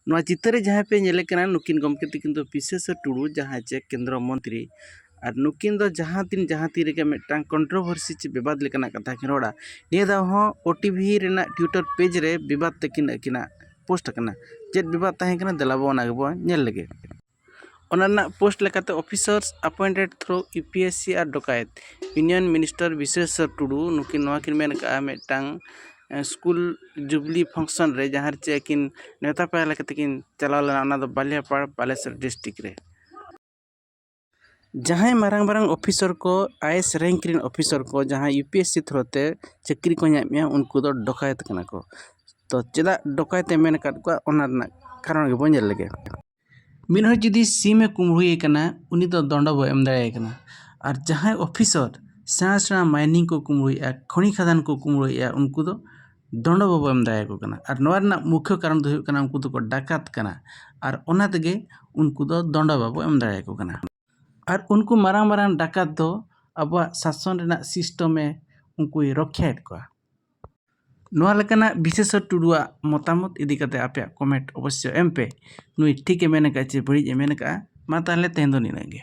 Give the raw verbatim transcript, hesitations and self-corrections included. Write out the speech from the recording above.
ᱱᱚᱣᱟ ᱪᱤᱛᱟᱹᱨ ᱨᱮ ᱡᱟᱦᱟᱸᱭ ᱯᱮ ᱧᱮᱞᱮ ᱠᱟᱱᱟ, ᱱᱩᱠᱤᱱ ᱜᱚᱢᱠᱮ ᱛᱟᱹᱠᱤᱱ ᱫᱚ ᱵᱤᱥᱮᱥᱚᱨ ᱴᱩᱰᱩ, ᱡᱟᱦᱟᱸᱭ ᱪᱮ ᱠᱮᱱᱫᱨᱚ ᱢᱚᱱᱛᱨᱤ, ᱟᱨ ᱱᱩᱠᱤᱱ ᱫᱚ ᱡᱟᱦᱟᱸ ᱛᱤᱱ ᱡᱟᱦᱟᱸ ᱛᱤᱱ ᱨᱮᱜᱮ ᱢᱤᱫᱴᱟᱝ ᱠᱚᱱᱴᱨᱳᱵᱷᱟᱨᱥᱤ ᱪᱮ ᱵᱤᱵᱟᱫ ᱞᱮᱠᱟᱱᱟᱜ ᱠᱟᱛᱷᱟ ᱠᱤᱱ ᱨᱚᱲᱟ, ᱱᱤᱭᱟᱹ ᱫᱷᱟᱣ ᱦᱚᱸ ᱳ ᱴᱤ ᱵᱷᱤ ᱨᱮᱱᱟᱜ ᱴᱩᱭᱤᱴᱟᱨ ᱯᱮᱡᱽ ᱨᱮ ᱵᱤᱵᱟᱫ ᱛᱟᱹᱠᱤᱱ ᱟᱹᱠᱤᱱᱟᱜ ᱯᱳᱥᱴ ᱟᱠᱟᱱᱟ᱾ ᱪᱮᱫ ᱵᱤᱵᱟᱫ ᱛᱟᱦᱮᱸ ᱠᱟᱱᱟ, ᱫᱮᱞᱟ ᱵᱚ ᱚᱱᱟ ᱜᱮᱵᱚ ᱧᱮᱞ ᱞᱮᱜᱮ᱾ ᱚᱱᱟ ᱨᱮᱱᱟᱜ ᱯᱳᱥᱴ ᱞᱮᱠᱟᱛᱮ, officers appointed through U P S C are ᱰᱚᱠᱟᱭᱮᱛ, Union Minister ᱵᱤᱥᱮᱥᱚᱨ ᱴᱩᱰᱩ, ᱱᱩᱠᱤᱱ ᱱᱚᱣᱟ ᱠᱤᱱ ᱢᱮᱱ ᱟᱠᱟᱫᱼᱟ ᱢᱤᱫᱴᱟᱝ ᱥᱠᱩᱞ ᱡᱩᱵᱽᱞᱤ ᱯᱷᱟᱝᱥᱚᱱ ᱨᱮ, ᱡᱟᱦᱟᱸ ᱨᱮ ᱪᱮᱫ ᱟᱹᱠᱤᱱ ᱱᱮᱣᱛᱟ ᱯᱮᱲᱟ ᱞᱮᱠᱟᱛᱮ ᱠᱤᱱ ᱪᱟᱞᱟᱣ ᱞᱮᱱᱟ, ᱚᱱᱟ ᱫᱚ ᱵᱟᱞᱤᱭᱟᱯᱟᱲ ᱵᱟᱞᱮᱥᱚᱨ ᱰᱤᱥᱴᱨᱤᱠᱴ ᱨᱮ᱾ ᱡᱟᱦᱟᱸᱭ ᱢᱟᱨᱟᱝ ᱢᱟᱨᱟᱝ ᱚᱯᱷᱤᱥᱚᱨ ᱠᱚ, ᱟᱭ ᱮᱥ ᱨᱮᱝᱠ ᱨᱮᱱ ᱚᱯᱷᱤᱥᱚᱨ ᱠᱚ, ᱡᱟᱦᱟᱸᱭ U P S C through ᱛᱮ ᱪᱟᱹᱠᱨᱤ ᱠᱚ ᱧᱟᱢᱮᱫᱼᱟ, ᱩᱱᱠᱩ ᱫᱚ ᱰᱚᱠᱟᱭᱮᱛ ᱠᱟᱱᱟ ᱠᱚ᱾ ᱛᱚ, ᱪᱮᱫᱟᱜ ᱰᱚᱠᱟᱭᱮᱛ ᱮ ᱢᱮᱱ ᱟᱠᱟᱫ ᱠᱚᱣᱟ, ᱚᱱᱟ ᱨᱮᱱᱟᱜ ᱠᱟᱨᱚᱱ ᱜᱮᱵᱚᱱ ᱧᱮᱞ ᱞᱮᱜᱮ᱾ ᱢᱤᱫ ᱦᱚᱲ ᱡᱩᱫᱤ ᱥᱤᱢ ᱮ ᱠᱩᱢᱵᱽᱲᱩᱭᱮ ᱠᱟᱱᱟ, ᱩᱱᱤ ᱫᱚ ᱫᱚᱸᱰᱚ ᱵᱚ ᱮᱢ ᱫᱟᱲᱮᱭᱟᱭ ᱠᱟᱱᱟ᱾ ᱟᱨ ᱡᱟᱦᱟᱸᱭ ᱚᱯᱷᱤᱥᱚᱨ ᱥᱮᱬᱟ ᱥᱮᱬᱟ ᱢᱟᱭᱱᱤᱝ ᱠᱚ ᱠᱩᱢᱵᱽᱲᱩᱭᱮᱫᱼᱟ, ᱠᱷᱚᱱᱤ ᱠᱷᱟᱫᱟᱱ ᱠᱚ ᱠᱩᱢᱵᱽᱲᱩᱭᱮᱫᱼᱟ, ᱩᱱᱠᱩ ᱫᱚ ᱫᱚᱸᱰᱚ ᱵᱟᱵᱚ ᱮᱢ ᱫᱟᱲᱮᱭᱟᱠᱚ ᱠᱟᱱᱟ᱾ ᱟᱨ ᱱᱚᱣᱟ ᱨᱮᱱᱟᱜ ᱢᱩᱠᱷᱭᱚ ᱠᱟᱨᱚᱱ ᱫᱚ ᱦᱩᱭᱩᱜ ᱠᱟᱱᱟ, ᱩᱱᱠᱩ ᱫᱚᱠᱚ ᱰᱟᱠᱟᱛ ᱠᱟᱱᱟ᱾ ᱟᱨ ᱚᱱᱟ ᱛᱮᱜᱮ ᱩᱱᱠᱩ ᱫᱚ ᱫᱚᱸᱰᱚ ᱵᱟᱵᱚ ᱮᱢ ᱫᱟᱲᱮᱭᱟᱠᱚ ᱠᱟᱱᱟ᱾ ᱟᱨ ᱩᱱᱠᱩ ᱢᱟᱨᱟᱝ ᱢᱟᱨᱟᱝ ᱰᱟᱠᱟᱛ ᱫᱚ ᱟᱵᱚᱣᱟᱜ ᱥᱟᱥᱚᱱ ᱨᱮᱱᱟᱜ ᱥᱤᱥᱴᱚᱢᱮ ᱩᱱᱠᱩᱭ ᱨᱚᱠᱷᱭᱟᱭᱮᱫ ᱠᱚᱣᱟ᱾ ᱱᱚᱣᱟ ᱞᱮᱠᱟᱱᱟᱜ ᱵᱤᱥᱮᱥᱚᱨ ᱴᱩᱰᱩᱣᱟᱜ ᱢᱚᱛᱟᱢᱚᱛ ᱤᱫᱤ ᱠᱟᱛᱮ ᱟᱯᱮᱭᱟᱜ ᱠᱚᱢᱮᱱᱴ ᱚᱵᱚᱥᱥᱳᱭ ᱮᱢ ᱯᱮ᱾ ᱱᱩᱭ ᱴᱷᱤᱠᱮ ᱢᱮᱱ ᱟᱠᱟᱫᱼᱟ ᱪᱮ ᱵᱟᱹᱲᱤᱡ ᱮ ᱢᱮᱱ ᱟᱠᱟᱫᱼᱟ? ᱢᱟ ᱛᱟᱦᱚᱞᱮ ᱛᱮᱦᱮᱧ ᱫᱚ ᱱᱤᱱᱟᱹᱜ ᱜᱮ᱾